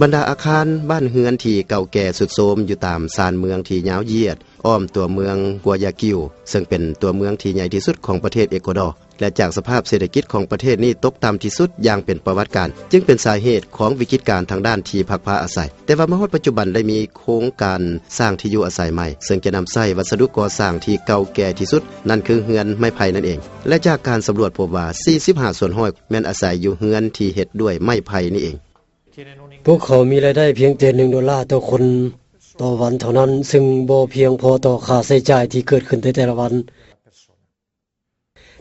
ບັນດາອາຄານບ້ານເຮືອນທີ່ເກົ່າແກ່ຊຸດໂຊມຢູ່ຕາມຊານເມືອງທີ່ຍາວຢຽດອ້ອມຕົວເມືອງກົວຢາກິວ ເຊິ່ງເປັນຕົວເມືອງທີ່ໃຫຍ່ທີ່ສຸດຂອງປະເທດເອກົວດໍ ແລະ ຈາກສະພາບເສດຖະກິດຂອງປະເທດນີ້ຕົກຕ່ຳທີ່ສຸດຢ່າງເປັນປະຫວັດການ ຈຶ່ງເປັນສາເຫດຂອງວິກິດການທາງດ້ານທີ່ພັກພາອາໄສ. ແຕ່ວ່າມາຮອດປັດຈຸບັນໄດ້ມີໂຄງການສ້າງທີ່ຢູ່ອາໄສໃໝ່ ເຊິ່ງຈະນຳໃຊ້ວັດສະດຸກໍ່ສ້າງທີ່ເກົ່າແກ່ທີ່ສຸດ ນັ້ນຄືເຮືອນໄມ້ໄຜ່ນັ້ນເອງ ແລະ ຈາກການສຳຫຼວດພົບວ່າ ສີ່ສິບຫ້າສ່ວນຮ້ອຍແມ່ນອາໄສຢູ່ເຮືອນທີ່ເຮັດດ້ວຍໄມ້ໄຜ່ນີ້ເອງ. ພວກເຂົາມີລາຍໄດ້ພຽງແຕ່ໜຶ່ງໂດລາຕໍ່ຄົນຕໍ່ວັນເທົ່ານັ້ນ ຊຶ່ງບໍ່ພຽງພໍຕໍ່ຄ່າໃຊ້ຈ່າຍທີ່ເກີດຂຶ້ນໃນແຕ່ລະວັນ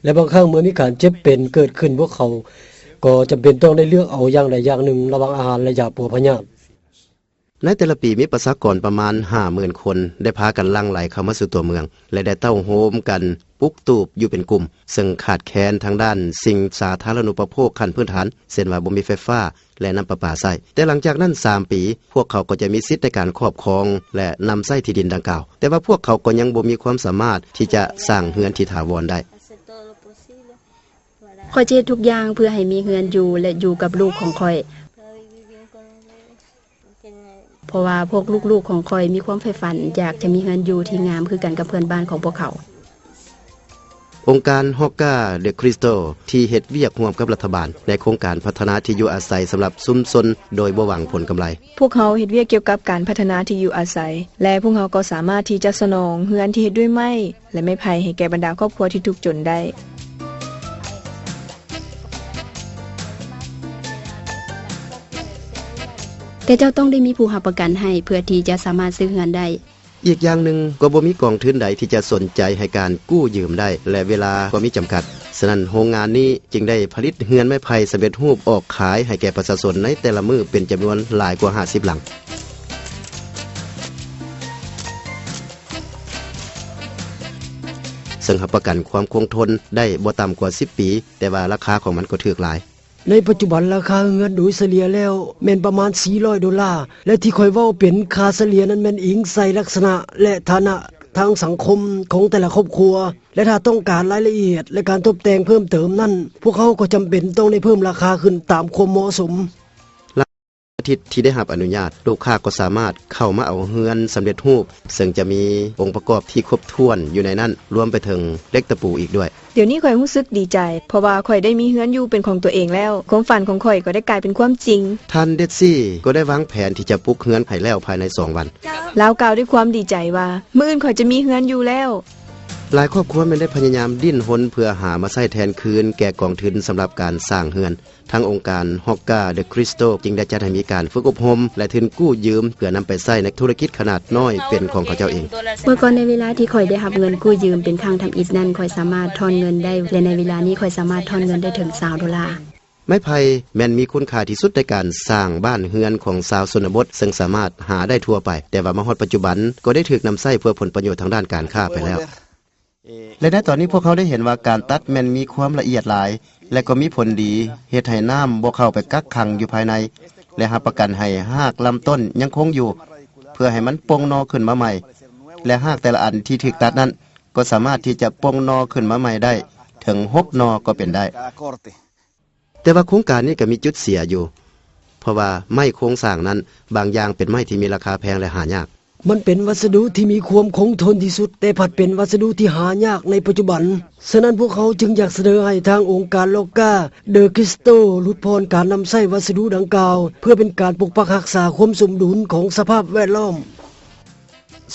ແລະ ບາງຄັ້ງເມື່ອມີການເຈັບເປັນເກີດຂຶ້ນ, ພວກເຂົາກໍຈຳເປັນຕ້ອງໄດ້ເລືອກເອົາຢ່າງໃດຢ່າງໜຶ່ງລະຫວ່າງອາຫານ ແລະ ຢາປົວພະຍາດ. ໃນແຕ່ລະປີມີປະຊາກອນປະມານຫ້າໝື່ນຄົນໄດ້ພາກັນຫຼັ່ງໄຫຼເຂົ້າມາສູ່ຕົວເມືອງ ແລະ ໄດ້ເຕົ້າໂຮມກັນປຸກຕູບຢູ່ເປັນກຸ່ມ, ເຊິ່ງຂາດແຄນທາງດ້ານສິ່ງສາທາລະນູປະໂພກຂັ້ນພື້ນຖານ ເຊັ່ນວ່າບໍ່ມີໄຟຟ້າ ແລະ ນ້ຳປະປາໃຊ້. ແຕ່ຫຼັງຈາກນັ້ນສາມປີ, ພວກເຂົາກໍຈະມີສິດໃນການຄອບຄອງ ແລະ ນຳໃຊ້ທີ່ດິນດັ່ງກ່າວ. ແຕ່ວ່າພວກເຂົາກໍຍັງບໍ່ມີຄວາມສາມາດທີ່ຈະສ້າງເຮືອນທີ່ຖາວອນໄດ້. ຂ້ອຍຈະເຮັດທຸກຢ່າງເພື່ອໃຫ້ມີເຮືອນຢູ່ ແລະ ຢູ່ກັບລູກຂອງຂ້ອຍ. ເພາະວ່າພວກລູກໆຂອງຂ້ອຍມີຄວາມໃຝ່ຝັນຢາກຈະມີເຮືອນຢູ່ທີ່ງາມຄືກັນກັບເພື່ອນບ້ານຂອງພວກເຂົາ. ອົງການ Hogar de Cristo ທີ່ເຮັດວຽກຮ່ວມກັບລັດຖະບານໃນໂຄງການພັດທະນາທີ່ຢູ່ອາໄສສຳລັບຊຸມຊົນໂດຍບໍ່ຫວັງຜົນກຳໄລ. ພວກເຮົາເຮັດວຽກກ່ຽວກັບການພັດທະນາທີ່ຢູ່ອາໄສ ແລະ ພວກເຮົາກໍສາມາດທີ່ຈະສະໜອງເຮືອນທີ່ເຮັດດ້ວຍໄມ້ ແລະ ໄມ້ໄຜ່ໃຫ້ແກ່ບັນດາຄອບຄົວທີ່ທຸກຈົນໄດ້. ແຕ່ເຈົ້າຕ້ອງໄດ້ມີຜູ້ຮັບປະກັນໃຫ້ເພື່ອທີ່ຈະສາມາດຊື້ເຮືອນໄດ້. ອີກຢ່າງໜຶ່ງກໍບໍ່ມີກອງທຶນໃດທີ່ຈະສົນໃຈໃຫ້ການກູ້ຢືມໄດ້ ແລະ ເວລາກໍມີຈຳກັດ. ສະນັ້ນໂຮງງານນີ້ຈຶ່ງໄດ້ຜະລິດເຮືອນໄມ້ໄຜ່ສຳເລັດຮູບອອກຂາຍໃຫ້ແກ່ປະຊາຊົນໃນແຕ່ລະມື້ເປັນຈຳນວນຫຼາຍກວ່າຫ້າສິບຫຼັງ. ເຊິ່ງຮັບປະກັນຄວາມຄົງທົນໄດ້ບໍ່ຕ່ຳກວ່າສິບປີ, ແຕ່ວ່າລາຄາຂອງມັນກໍຖືກຫຼາຍ. ໃນປັດຈຸບັນລາຄາເຮືອນໂດຍສະເລ່ຍແລ້ວແມ່ນປະມານສີ່ຮ້ອຍໂດລາ ແລະ ທີ່ຂ້ອຍເວົ້າເປັນຄ່າສະເລ່ຍນັ້ນແມ່ນອີງໃສ່ລັກສະນະ ແລະ ຖານະທາງສັງຄົມຂອງແຕ່ລະຄອບຄົວ ແລະ ຖ້າຕ້ອງການລາຍລະອຽດ ແລະ ການຕົບແຕ່ງເພີ່ມເຕີມນັ້ນ ພວກເຮົາກໍຈຳເປັນຕ້ອງໄດ້ເພີ່ມລາຄາຂຶ້ນຕາມຄວາມເໝາະສົມ. ອາທິດທີ່ໄດ້ຮັບອະນຸຍາດ, ລູກຄ້າກໍສາມາດເຂົ້າມາເອົາເຮືອນສຳເລັດຮູບ, ເຊິ່ງຈະມີອົງປະກອບທີ່ຄົບຖ້ວນຢູ່ໃນນັ້ນ, ລວມໄປເຖິງເຫຼັກຕະປູອີກດ້ວຍ. ດຽວນີ້ຂ້ອຍຮູ້ສຶກດີໃຈ, ເພາະວ່າຂ້ອຍໄດ້ມີເຮືອນຢູ່ເປັນຂອງຕົວເອງແລ້ວ. ຄວາມຝັນຂອງຂ້ອຍກໍໄດ້ກາຍເປັນຄວາມຈິງ. ທ່ານ ເດັດຊີ ກໍໄດ້ວາງແຜນທີ່ຈະປຸກເຮືອນໃຫ້ແລ້ວພາຍໃນສອງວັນ. ລາວກ່າວດ້ວຍຄວາມດີໃຈວ່າ, ມື້ອື່ນຂ້ອຍຈະມີເຮືອນຢູ່ແລ້ວ. ຫຼາຍຄອບຄົວແມ່ນໄດ້ພະຍາຍາມດີ້ນຮົນເພື່ອຫາມາໃຊ້ແທນຄືນແກ່ກອງທຶນສຳລັບການສ້າງເຮືອນ. ທາງອົງການ Hogar de Cristo ຈຶ່ງໄດ້ຈັດໃຫ້ມີການຝຶກອົບຮົມ ແລະ ທຶນກູ້ຢືມ ເພື່ອນຳໄປໃຊ້ໃນທຸລະກິດຂະໜາດນ້ອຍເປັນຂອງເຂົາເຈົ້າເອງ. ເມື່ອກ່ອນໃນເວລາທີ່ຂ້ອຍໄດ້ຮັບເງິນກູ້ຢືມເປັນຄັ້ງທຳອິດນັ້ນ, ຂ້ອຍສາມາດຖອນເງິນໄດ້ ແລະ ໃນເວລານີ້ຂ້ອຍສາມາດຖອນເງິນໄດ້ເຖິງຊາວໂດລາ. ໄມ້ໄຜ່ແມ່ນມີຄຸນຄ່າທີ່ສຸດໃນການສ້າງບ້ານເຮືອນຂອງຊາວຊົນນະບົດ, ເຊິ່ງສາມາດຫາໄດ້ທົ່ວໄປ, ແຕ່ວ່າມາຮອດປັດຈຸບັນກໍໄດ້ຖືກນຳໃຊ້ເພື່ອຜົນປະໂຫຍດທາງດ້ານການຄ້າໄປແລ້ວ. ແລະ ໃນຕອນນີ້ພວກເຮົາໄດ້ເຫັນວ່າການຕັດແມ່ນມີຄວາມລະອຽດຫຼາຍ ແລະ ກໍມີຜົນດີ, ເຮັດໃຫ້ນ້ຳບໍ່ເຂົ້າໄປກັກຂັງຢູ່ພາຍໃນ ແລະ ຮັບປະກັນໃຫ້ຮາກລຳຕົ້ນຍັງຄົງຢູ່ ເພື່ອໃຫ້ມັນປົ່ງໜໍ່ຂຶ້ນມາໃໝ່ ແລະ ຮາກແຕ່ລະອັນທີ່ຖືກຕັດນັ້ນ ກໍສາມາດທີ່ຈະປົ່ງໜໍ່ຂຶ້ນມາໃໝ່ໄດ້ເຖິງຫົກໜໍ່ກໍເປັນໄດ້. ແຕ່ວ່າໂຄງການນີ້ກໍມີຈຸດເສຍຢູ່, ເພາະວ່າໄມ້ໂຄງສ້າງນັ້ນບາງຢ່າງເປັນໄມ້ທີ່ມີລາຄາແພງ ແລະ ຫາຍາກ. ມັນເປັນວັດສະດຸທີ່ມີຄວາມຄົງທົນທີ່ສຸດ, ແຕ່ພັດເປັນວັດສະດຸທີ່ຫາຍາກໃນປັດຈຸບັນ. ສະນັ້ນພວກເຮົາຈຶ່ງຢາກສະເໜີໃຫ້ທາງອົງການ Hogar de Cristo ຫຼຸດຜ່ອນການນຳໃຊ້ວັດສະດຸດັ່ງກ່າວ ເພື່ອເປັນການປົກປັກຮັກສາຄວາມສົມດຸນຂອງສະພາບແວດລ້ອມ.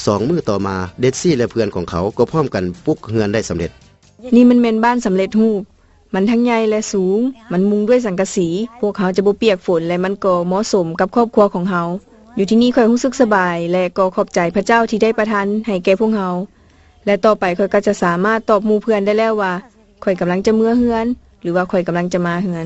ສອງມື້ຕໍ່ມາ, ເດັດຊີ ແລະ ເພື່ອນຂອງເຂົາກໍພ້ອມກັນປຸກເຮືອນໄດ້ສຳເລັດ. ນີ້ມັນແມ່ນບ້ານສຳເລັດຮູບ. ມັນທັງໃຫຍ່ ແລະ ສູງ. ມັນມຸງດ້ວຍສັງກະສີ. ພວກເຮົາຈະບໍ່ປຽກຝົນ ແລະ ມັນກໍເໝາະສົມກັບຄອບຄົວຂອງເຮົາ. ຢູ່ທີ່ນີ້ຂ້ອຍຮູ້ສຶກສະບາຍ ແລະ ກໍຂອບໃຈພະເຈົ້າທີ່ໄດ້ປະທານໃຫ້ແກ່ພວກເຮົາ. ແລະ ຕໍ່ໄປຂ້ອຍກໍຈະສາມາດຕອບໝູ່ເພື່ອນໄດ້ແລ້ວວ່າ ຂ້ອຍກຳລັງຈະເມືອເຮືອນ ຫຼືວ່າຂ້ອຍກຳລັງຈະມາເຮືອນ.